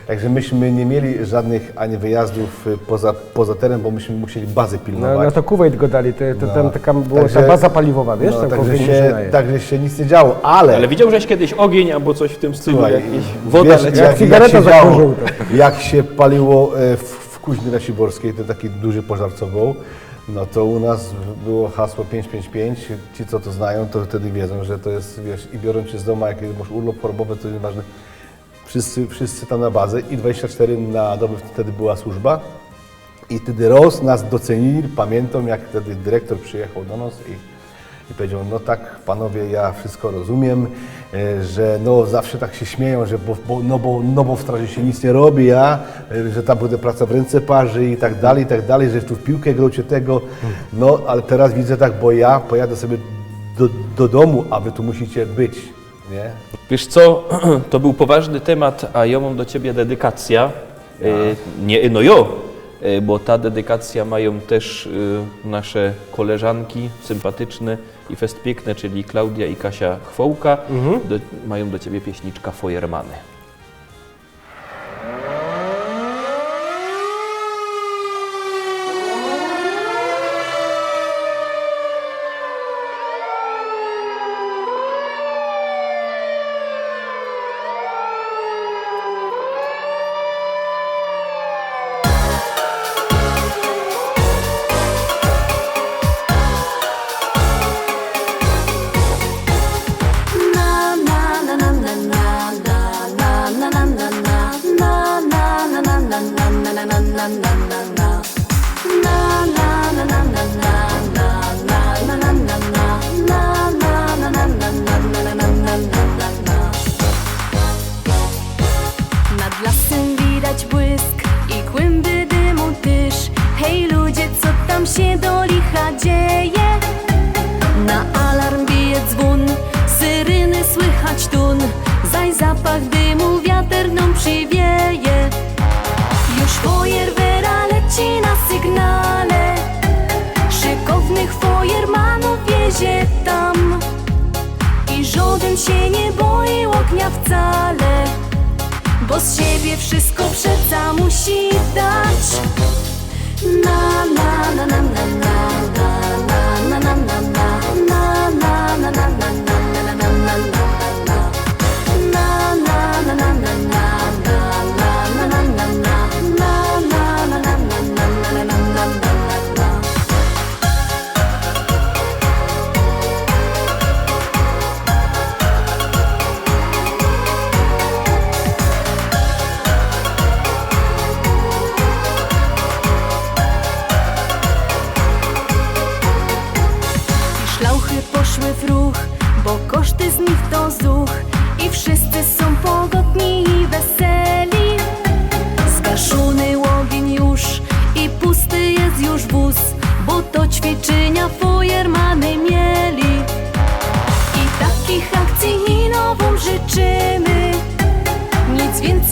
także myśmy niy mieli żodnych ani wyjazdōw, y, poza, poza teren, bo myśmy musieli bazy pilnować. No, no to Kuwejt go dali, to, to tam taka była ta baza paliwowa, wiysz, tam koło Wieńżyna je. Także sie nic niy działo, ale... Ale widzioł żeś kiedyś ôgiyń abo coś w tym stylu, jakiś woda leciała? Słuchaj, jak, jak sie działo, jak sie paliło, e, w, w Kuźni Raciborskiej, to taki duży pożar, co bōł, no to u nas było hasło pięć pięć pięć. Ci, co to znajōm, to wtedy wiedzōm, że to je, wiysz, i biorōm sie z dōma, jak mŏsz urlop chorobowy, to niy wŏżne. Wszyscy, wszyscy tam na bazie i dwadzieścia cztery na dobę wtedy była służba. I wtedy rŏz nas docenili, pamiyntam, jak wtedy dyrektor przijechoł do nas i, i powiedzioł: „No tak, panowie, ja wszystko rozumiem, e, że, no, zawsze tak sie śmiejōm, że bo, bo, no bo, no bo w straży sie nic niy robi, a, e, że tam bydzie praca w rynce parzi i tak dalij, i tak dalij, że tu w piłkę grŏcie tego. No, ale teraz widzę tak, bo ja pojadę sobie do, do domu, a wy tu musicie być”, niy? Wiysz co, to bōł powŏżny tymat, a jŏ mōm do ciebie dedykacyjõ. Ja. E, niy, no jo, e, bo ta dedykacyjõ majōm tyż, e, nasze koleżanki sympatyczne i fest piykne, czyli Klaudia i Kasia Chwołka. Mhm. Do, majōm do ciebie pieśniczka Fojermany. Nad lasym widać błysk i kłymby dymu tyż. Hej, ludzie, co tam sie do licha dzieje? Na alarm bije dzwōn, syryny słychać tun, zaś zapach dymu wiater nōm przywieje. Już fojerwera leci na sygnale, szykownych fojermanōw wiezie tam. I żodyn sie niy boi ôgnia wcale, bo z siebie wszystko przeca musi dać. Na, na, na, na, na.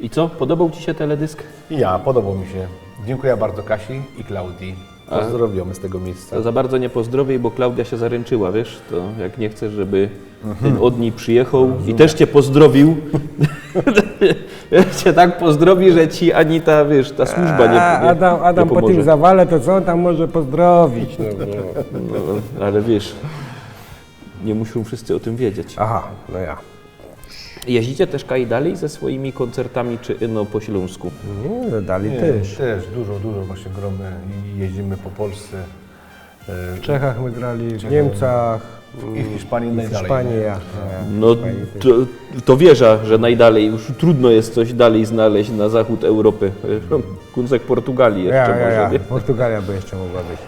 I co? Podobał ci się teledysk? Ja, podobał mi się. Dziękuję bardzo Kasi i Klaudii. Pozdrowiamy z tego miejsca. To za bardzo nie pozdrowiej, bo Klaudia się zaręczyła, wiesz? To jak nie chcesz, żeby ten od niej przyjechał i też cię pozdrowił, cię tak pozdrowi, że ci ani ta, wiesz, ta służba nie, nie, Adam, Adam nie po pomoże. Tym zawale, to co on tam może pozdrowić? No, no. No, ale wiesz, nie muszą wszyscy o tym wiedzieć. Aha, no ja. Jeździcie też kaj dalej ze swoimi koncertami, czy ino po Śląsku? Nie, no dalej Nie, też. Też dużo, dużo właśnie gromy i jeździmy po Polsce. E, W Czechach my grali, w Niemcach, I w Hiszpanii w najdalej. Hiszpanii. Nie? Ja, ja, No w Hiszpanii też. to, to wierzę, że najdalej. Już trudno jest coś dalej znaleźć na zachód Europy. Kąsek Portugalii jeszcze Ja, ja, może, ja. nie? Portugalia by jeszcze mogła być.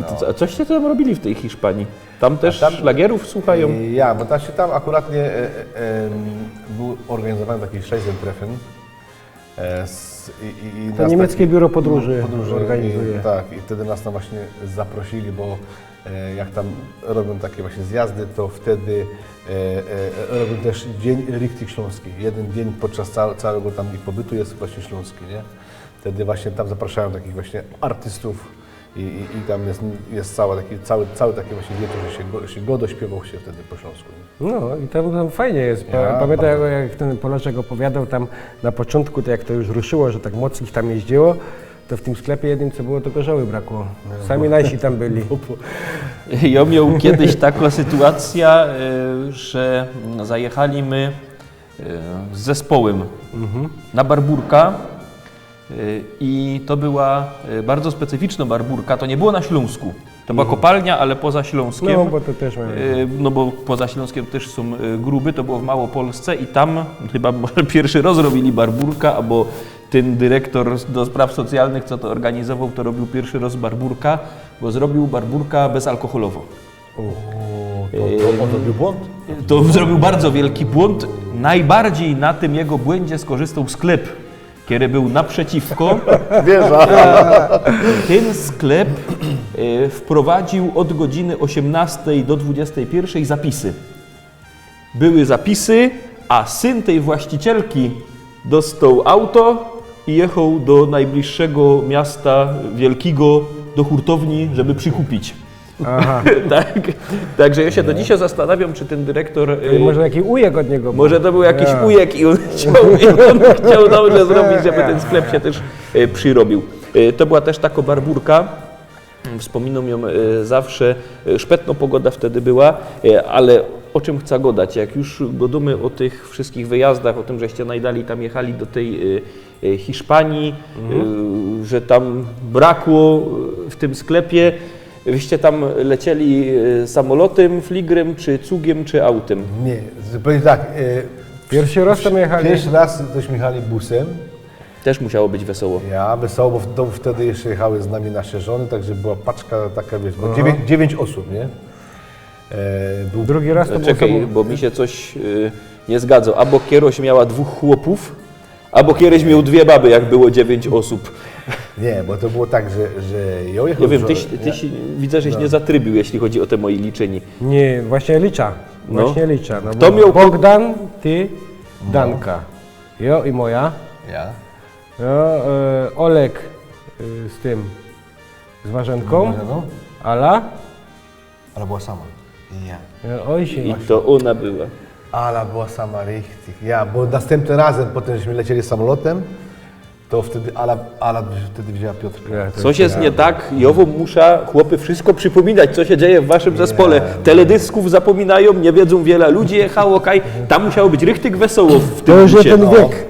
To co- A coście tam robili w tej Hiszpanii? Tam też tam- szlagierów słuchają? Ja, bo tam się tam akurat nie, e, e, em, był organizowany taki Schleusentreffen. E, z, i, i, i To nas niemieckie taki- biuro podróży podróży organizuje. I, tak, i wtedy nas tam właśnie zaprosili, bo e, jak tam robią takie właśnie zjazdy, to wtedy e, e, robią też Dzień Richtig Śląski. Jeden dzień podczas całe, całego tam ich pobytu jest właśnie śląski, nie? Wtedy właśnie tam zapraszają takich właśnie artystów i, i, i tam jest, jest całe taki, cały, cały taki właśnie wieczór, że się, go- się godo śpiewał się wtedy po śląsku. Nie? No i tam, tam fajnie jest. Pa- Ja, Pamiętam, bardzo. Jak ten Poleczek opowiadał tam na początku, to jak to już ruszyło, że tak mocno ich tam jeździło, to w tym sklepie jednym, co było, to gorzoły brakło. Sami najsi tam byli. Ja miał kiedyś taką sytuację, e, że zajechali my e, z zespołem na Barburka e, i to była e, bardzo specyficzna Barburka, to nie było na Śląsku. To była kopalnia, ale poza Śląskiem. No, bo to też mamy. E, No bo poza Śląskiem też są e, gruby, to było w Małopolsce i tam chyba może pierwszy raz robili Barburka, albo ten dyrektor do spraw socjalnych, co to organizował, to robił pierwszy raz Barburka, bo zrobił Barburka bezalkoholową. O, to, to on zrobił błąd? To zrobił bardzo wielki błąd. Najbardziej na tym jego błędzie skorzystał sklep, który był naprzeciwko. Wierzę. Ten sklep e, wprowadził od godziny osiemnastej do dwudziestej pierwszej zapisy. Były zapisy, a syn tej właścicielki dostał auto i jechał do najbliższego miasta wielkiego, do hurtowni, żeby przikupić. Aha. Tak, także ja się do dzisiaj zastanawiam, czy ten dyrektor... Czyli e, może jakiś ujek od niego był. Może to był jakiś Ja. ujek i on chciał, i on chciał dobrze zrobić, żeby ten sklep się też e, przyrobił. E, To była też taka Barburka. Wspominam ją e, zawsze. E, Szpetno pogoda wtedy była, e, ale o czym chcę gadać? Jak już gadamy o tych wszystkich wyjazdach, o tym, żeście najdalej tam jechali do tej e, e, Hiszpanii, e, że tam brakło e, w tym sklepie. Wyście tam lecieli e, samolotem, fligrem, czy cugiem, czy autem? Nie, zupełnie tak. E, Pierwszy raz tam jechali? Pierwszy raz żeśmy jechali busem. Też musiało być wesoło. Ja, wesoło, bo w- to wtedy jeszcze jechały z nami nasze żony, także była paczka taka, wiesz, no, dziewięć, dziewięć osób, nie? E, był Drugi raz to było Czekaj, samo- bo mi się coś y, nie zgadza. Albo Kieroś miała dwóch chłopów, Abo kiedyś mioł dwie baby, jak było dziewięć ôsōb. Nie, bo to było tak, że, że jŏ jechoł... Jŏ wiym, z- tyś, tyś nie. Widza, żeś No. niy zatrybiōł, jeźli chodzi ô te moje liczynie. Nie, właśnie licza. No. Właśnie licza. No, Kto bo mioł ko- Bogdan, ty, Danka. Jŏ i moja. Ja? Jŏ, e, Oleg, e, z tym, z Marzenką, Marzenką? Ala, Ale była sama. Ja. e, oj sie. I to ôna była. Ala była sama richtig. Ja, bo nastympnym razym, potym żeśmy lecieli samolotym, to wtedy Ala, Ala wtedy wzięła Piotrka. Ja, to Coś jest je niy tak, jŏ wōm musza, chopy, wszysko przipōminać, co sie dzieje w waszym zespole. Teledyskōw zapominajōm, niy wiedzōm, wiela ludzi jechało, kaj, tam musiało być richtig wesoło w tym To już jest busie. ten No. wiek.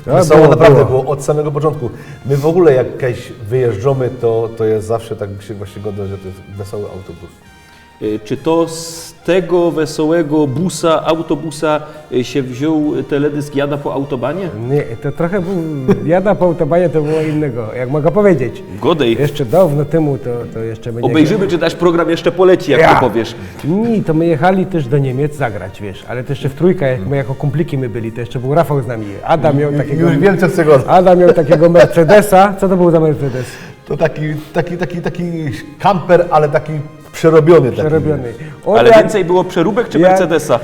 No, Wesoło było, naprawdę było. Było. Od samego początku. My w ogóle jak gdzieś wyjeżdżamy, to, to jest zawsze tak się właśnie godno, że to jest wesoły autobus. Y, Czy to z tego wesołego busa, autobusa y, sie wziōn teledysk Jada po autobanie? Nie, to trochę był, Jada po autobanie to było innego, jak mogę powiedzieć. Godej. Jeszcze dawno temu to, to jeszcze my nie Obejrzymy, czy nasz program jeszcze poleci, jak Ja. to powiesz. Nie, to my jechali też do Niemiec zagrać, wiesz, ale to jeszcze w trójka, jak my jako kumpliki my byli, to jeszcze był Rafał z nami. Adam miał Ju- takiego, Już wiem, co chcę go... Adam miał takiego Mercedesa. Co to był za Mercedes? To taki, taki, taki, taki kamper, ale taki przerobiony. Taki. Przerobiony. On Ale jak, więcej było przeróbek czy Ja- Mercedesa?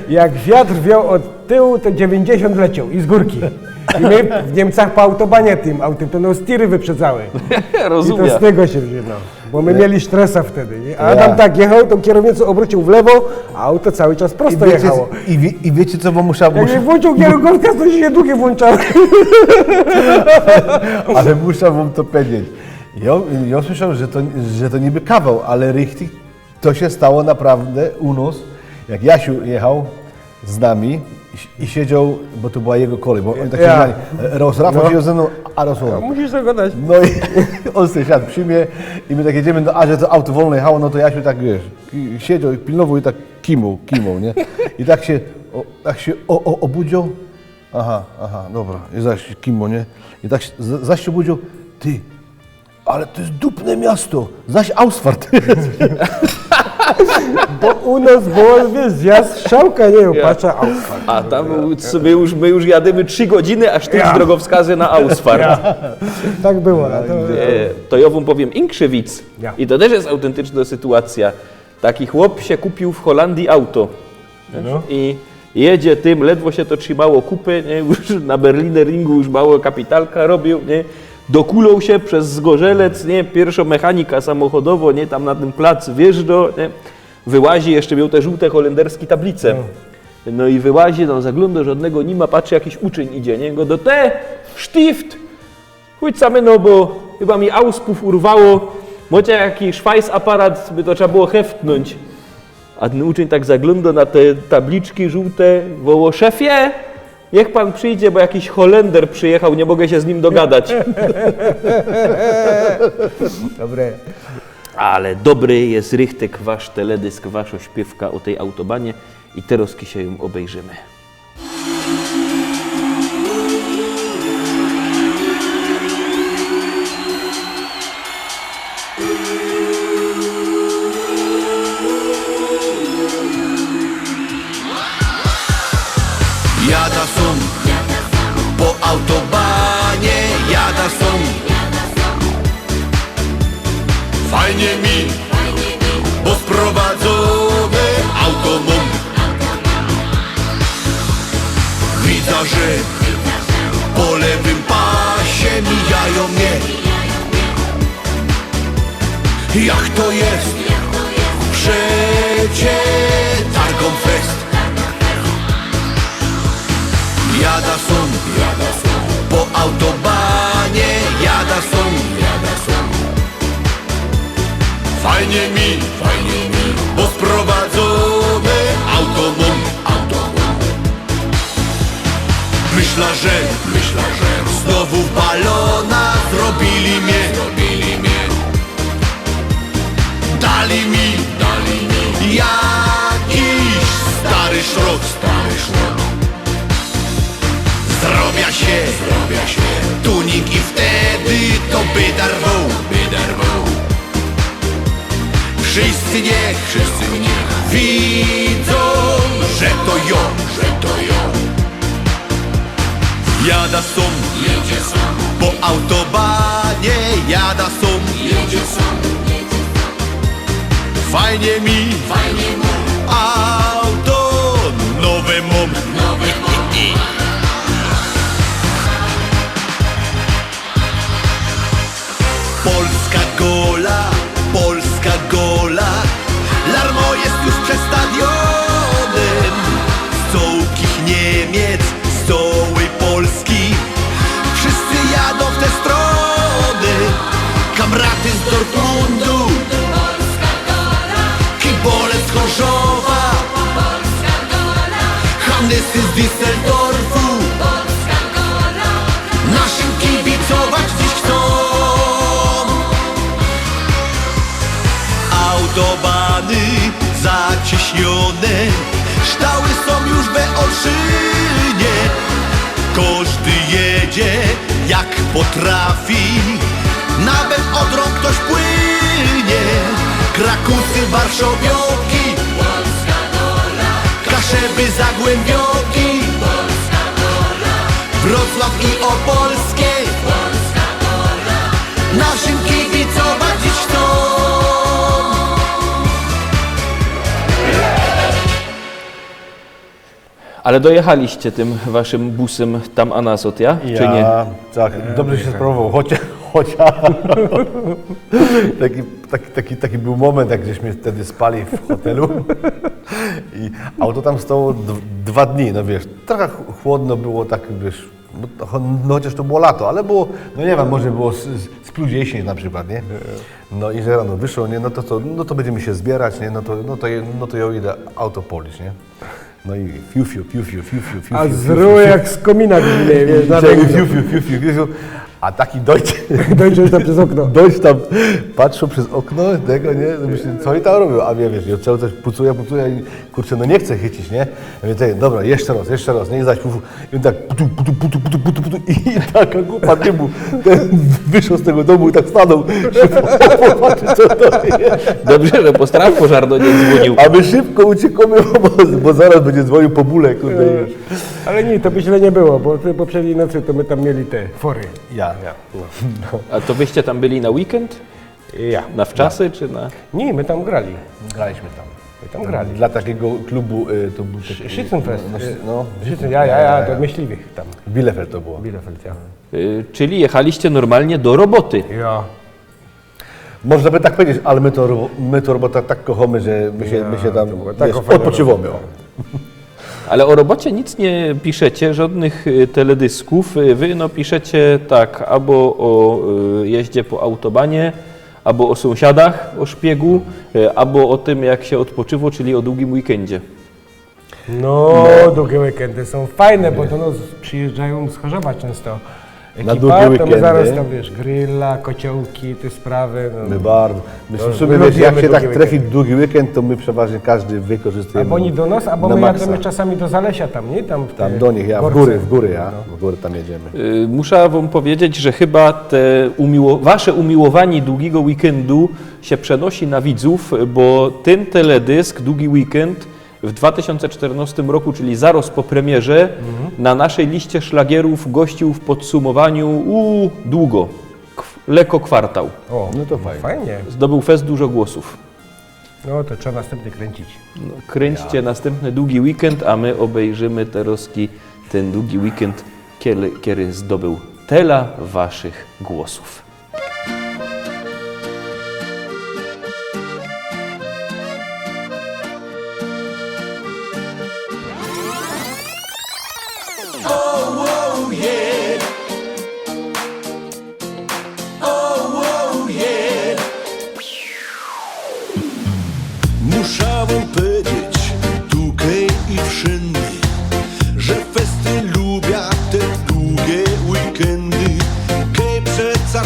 Jak wiatr wiał od tyłu, to dziewięćdziesiąt leciał i z górki. I my w Niemcach po autobanie tym autem, to nas tiry wyprzedzały. I to Rozumiem. Z tego się wzięło. Bo my Ja. mieli stresa wtedy, nie? A Ja. Adam tak jechał, tą kierownicą obrócił w lewo, a auto cały czas I prosto wiecie, jechało. i, wie- I wiecie, co wam muszę... Jak muszę nie włączył kierunkowskazu, to się długie włączały. Ale muszę wam to powiedzieć. Ja, ja słyszałem, że to, że to niby kawał, ale richtig to się stało naprawdę u nas, jak Jasiu jechał z nami i, i siedział, bo to była jego kolej, bo on tak Ja. się... Raz Rafał No. siedział ze mną, a raz on. Musisz sobie gadać. No i on sobie siadł przy mnie i my takie jedziemy, no a że to auto wolno jechało, no to Jasiu tak, wiesz, i siedział i pilnował i tak kimał, kimał, nie? I tak się, o, tak się o, o, obudził. Aha, aha, dobra. I zaś kimał, nie? I tak się, z- zaś się obudził. Ty, ale to jest dupne miasto. Zaś Ausfahrt. Bo u nas było, wiesz, zjazd Strzałka, nie? Patrzę, Ausfahrt. A tam my już, my już jadymy trzy godziny, aż tu Ja. Drogowskazy na Ausfahrt. Tak było. No, to, E, To jŏ wōm powiym inkszy wic. Ja. I to tyż je autentycznŏ sytuacyjŏ. Taki chłop sie kupiōł w Holandii auto. No. I jedzie tym, ledwo sie to trzimało kupy, nie? Już na Berliner Ringu już mało kapitalka robiōł, nie? Dokulōł sie przez Zgorzelec, nie? Piyrszŏ mechanika samochodowŏ, nie? Tam na tyn plac wjeżdżŏ, nie? Wyłazi, jeszcze mioł te żōłte holenderski tablice. No i wyłazi, no zaglōndŏ, żŏdnego ni ma, patrzy, jakiś uczyń idzie, nie? Godŏ: „Te, Stift! Chōdź sam, no bo chyba mi auspōw urwało. Mocie jaki szwajs aparat, by to trzeba było heftnōńć”. A tyn uczyń tak zaglōndŏ na te tabliczki żōłte, wołŏ: „Szefie, niych pan przyjdzie, bo jakiś Holender przyjechał, niy mogã sie z nim dogadać”. Dobre. Ale dobry je richtig wasz teledysk, waszŏ śpiywka ô tyj autobanie i terŏz sie jōm ôbejrzymy. Jada sōm, po autobanie jada sōm. Fajnie mi, bo sprowadzōne auto mōm. Widza, że po lewym pasie mijajōm mie. Jak to je? Przetargōm fest. Jada sōm, jada sōm, po autobanie jada sōm, jada sōm. Fajnie mi, fajnie mi, bo sprowadzōne auto mōm, auto mōm. Myśla, że, myśla, że znowu w balona zrobiyli mie, zrobiyli mie. Dali mi, dali mi jakiś stary szrot, stary szrot. Zrobia sie, zrobia sie tuning i wtedy to by darwoł, by darwoł. Wszyscy niych, wszyscy niych widzōm, że to jŏ, że to jŏ. Jada sōm, po autobanie jada sōm. Fajnie mi, auto nowe mōm. Polska gola, Polska gola. Larmo jest już przed stadionem. Z cołkich Niemiec, z cołej Polski. Wszyscy jadą w te strony. Kamraty z Dortmundu, kibole z Chorzowa, Hanysy z Düsseldorfu. Naszym kibicować dziś chcą. Autobany zaciśnione, ształy są już we Olszynie. Kożdy jedzie jak potrafi, nawet Odrą ktoś płynie. Krakusy, Warszawioki, Kaszeby, Zagłębioki, Wrocław i Opolskie. Naszym kibicować dziś chcą. Ale dojechaliście tym waszym busem tam a nazod, ja? Czy nie? Ja, tak, dobrze się sprawował, chociaż, chociaż taki, taki, taki, taki był moment, jak żeśmy wtedy spali w hotelu i auto tam stało d- dwa dni, no wiesz, trochę ch- chłodno było, tak wiesz, no, cho- no chociaż to było lato, ale było, no nie wiem, może było z, z, z plus dziesięć na przykład, nie? No i że rano wyszło, nie, no to co, no to będziemy się zbierać, nie, no to, no to, je- no to ja idę auto polić, nie? No i fiu, fiu, fiu, fiu, fiu, fiu, fiu, A fiu, z fiu, rury fiu, jak z komina gminy, wiesz, na Fiu, węglu. fiu, fiu, fiu, fiu, fiu. A taki dojdzie, Dojdziesz tam przez okno. dojść tam, patrzą przez okno, tego, nie? No myślę, co oni tam robią? A wie- wiesz, ja cały czas pucuję, pucuję i kurczę, no nie chcę chycić, nie? Ja mówię, ty, dobra, jeszcze raz, jeszcze raz, nie? I zaś pufu, i tak putu, putu, putu, putu, putu, putu, i taka kupa dymu. Ten wyszedł z tego domu i tak stanął, szybko popatrzył, co to jest. Dobrze, że po straż pożarny nie dzwonił. A my szybko uciekamy, bo, bo zaraz będzie dzwonił po bóle, kurde, już. Ale nie, to by źle nie było, bo ty poprzedniej nocy to my tam mieli te fory. Ja, ja. A to wyście tam byli na weekend? Ja. Na wczasy czy na... Nie, my tam grali. Graliśmy tam. My tam grali. Dla takiego klubu y, to był taki... Schützenfest. No, no, Schützen, ja, ja, ja, to myśliwych tam. Bielefeld to było. Bielefeld, ja. Y, czyli jechaliście normalnie do roboty. Ja. Można by tak powiedzieć, ale my to, ro- my to robota tak kochamy, że my się, my się tam to było tak wiesz, fajnie. Odpoczywamy. O. Ale o robocie nic nie piszecie, żadnych y, teledysków. Y, Wy no piszecie tak, albo o y, jeździe po autobanie, albo o sąsiadach, o szpiegu, y, albo o tym, jak się odpoczywa, czyli o długim weekendzie. No, długie weekendy są fajne, bo do nas przyjeżdżają z Chorzowa często. Na Ekipa, długie to my weekendy. Zaraz tam, wiesz, grilla, kociołki, te sprawy. No. My bardzo. My No, w my sumie wiesz, jak lubimy się tak długi trafi długi weekend, to my przeważnie każdy wykorzystujemy. Albo oni do nas, albo Na my maksa. Jadymy czasami do Zalesia tam, nie? Tam, Tam e, do nich, ja w Gorce. góry, w góry, ja. No. W góry tam jedziemy. Y, Muszę wam powiedzieć, że chyba te umiło, wasze umiłowanie długiego weekendu się przenosi na widzów, bo ten teledysk, Długi Weekend, w dwa tysiące czternastym roku, czyli zaraz po premierze, na naszej liście szlagierów gościł w podsumowaniu u, długo, k- lekko kwartał. O, No to fajnie. Fajnie. Zdobył fest dużo głosów. No to trzeba następny kręcić. No, kręćcie następny Długi Weekend, a my obejrzymy teraz ki- ten Długi Weekend, kiedy, kiedy zdobył tela waszych głosów. Muszã wōm powiedzieć tukej i wszyndy, że festy lubia te długie weekendy. Kej przeca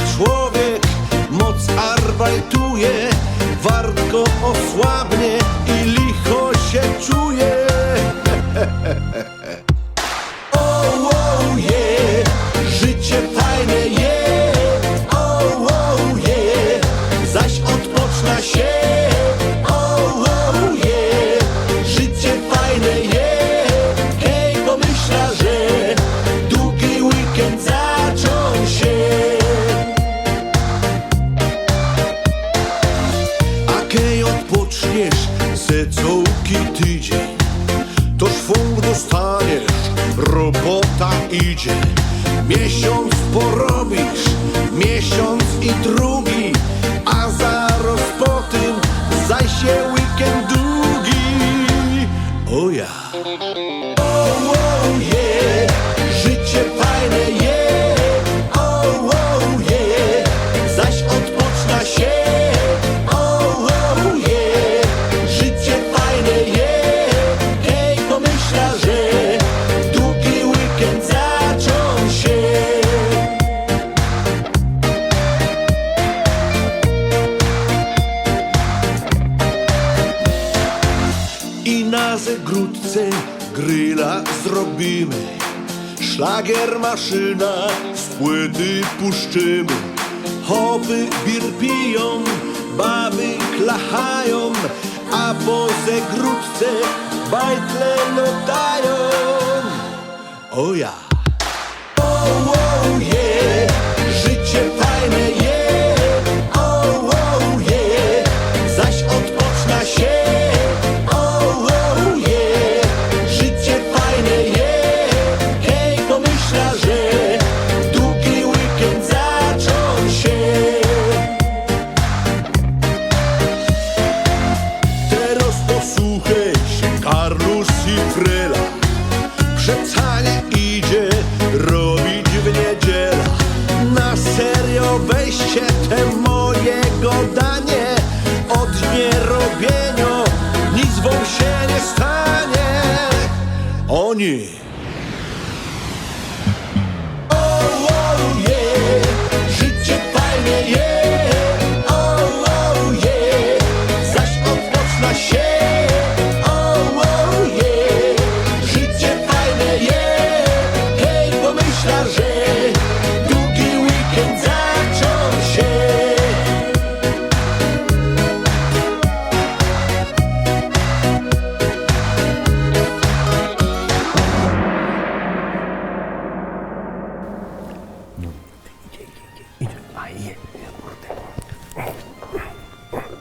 Miesiąc porobisz, miesiąc i drugi, a zaraz po tym zaś je weekend długi. O ja. O, o, je, życie fajne je. O, o, je, zaś odpoczna się. O, o, je, życie fajne je. Hej, pomyśla, że długi weekend zaczął się. I na zegródce grilla zrobimy. Szlagier maszyna z płyty puszczymy. Chopy bir piją, baby klachają, a po zegródce bajtle lotają. O ja. O, o, je, życie fajne je. O, o, je, zaś odpoczna się. O, o, je, życie fajne je. Hej, pomyśla, że długi weekend zaczął się. Teraz posłuchaj się, Karlus i Frela. Przeca niy idzie robić w niedziela. Na serio weźcie te moje godanie. Od nierobieńo nic wōm się niy stanie. Oni. O, o, je, życie fajne je. O, o, je, zaś odpoczna się. O, o, je, życie fajne je. Hej, pomyśla, że długi weekend zaczął się.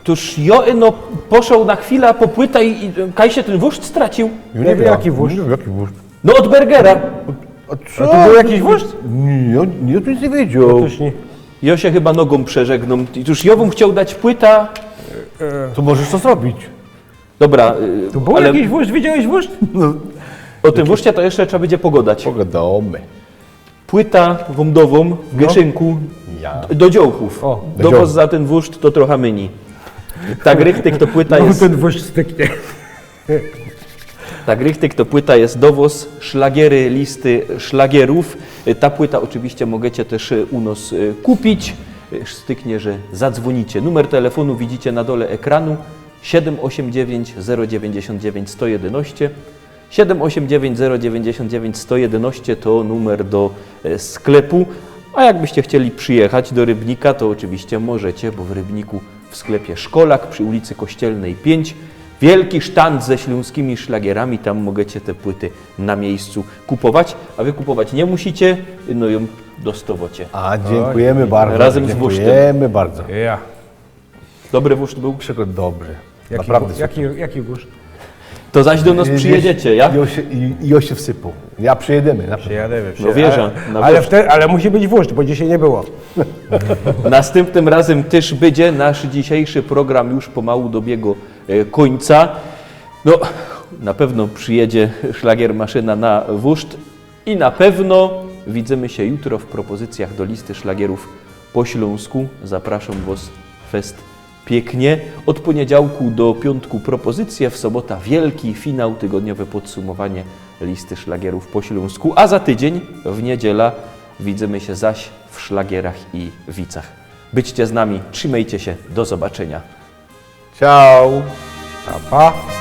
Tōż jo, no, poszoł na chwila po płyta i, i kaj sie tyn wōszcz stracił. Jaki wōszcz? Jaki wōszcz? No, ôd burgera. A co? A to bōł jakiś wōszcz? Niy, jo, jo tu nic niy wiedzioł. Faktycznie. Jo sie chyba nogōm przeżegnōm. I tōż jo bym chcioł dać płyta. To możesz to zrobić. Dobra, y, To bōł ale jakiś wōszcz? Widziałeś wōszcz? No. Ô tym wōszcie to jeszcze trzeba bydzie pogodać. Pogadōmy. Płyta wōm dowōm w No. gyszynku Ja. d-, do dziołchōw. O. Do Do dziołchōw. Wos za tyn wōszt to trocha myni. Tak richtig to płyta No, jest, tyn wōszcz styknie. Tak richtig to płyta jest do wos, szlagiery, listy szlagierōw. Y, ta płyta ôczywiście możecie tyż, y, u nos, y, kupić. Y, styknie, że zadzwōnicie. Numer telefōnu widzicie na dole ekranu. Siedym ôsiem dziewiyńć, zero dziewiyńćdziesiōnt dziewiyńć, sto jedynŏście. Siedym ôsiem dziewiyńć, zero dziewiyńćdziesiōnt dziewiyńć, sto jedynŏście to numer do, e, sklepu. A jakbyście chcieli przijechać do Rybnika, to ôczywiście możecie, bo w Rybniku w sklepie Szkolak przi ulicy Kościelnej pięć wielki sztand ze ślōnskimi szlagierami, tam możecie te płyty na miejscu kupować, a wy kupować niy musicie, no jōm dostŏwŏcie. A, dziękujemy bardzo. Razem z wōsztym. Dziękujemy bardzo. Ja. Dobry wōszt bōł? Przykro, dobry. Jaki Naprawdę wō-, super. jaki, jaki wōszt? To zaś do nos Y, przyjedziecie, ja? I on się, i, i on się wsypał. Ja przyjedziemy, na pewno. Przyjedziemy, No przyjedziemy. Wierzę, Ale, na ale pewno. wte-, ale musi być wōszt, bo dzisiej niy było. Nastympnym razym tyż bydzie. Nasz dzisiejszy program już pomału dobiegŏ, e, kōńca. No, na pewno przyjedzie szlagier maszyna na wōszt. I na pewno widzymy sie jutro w propozycjach do listy szlagierōw po ślōnsku. Zapraszōm wŏs fest piyknie. Ôd pōniedziałku do piōntku propozycje, w sobota wielki finał, tygodniowe podsumowanie listy szlagierōw po ślōnsku, a za tydziyń w niedziela widzymy sie zaś w szlagierach i wicach. Bydźcie z nami, trzimejcie sie, do zobaczynia. Ciao. Pa, pa.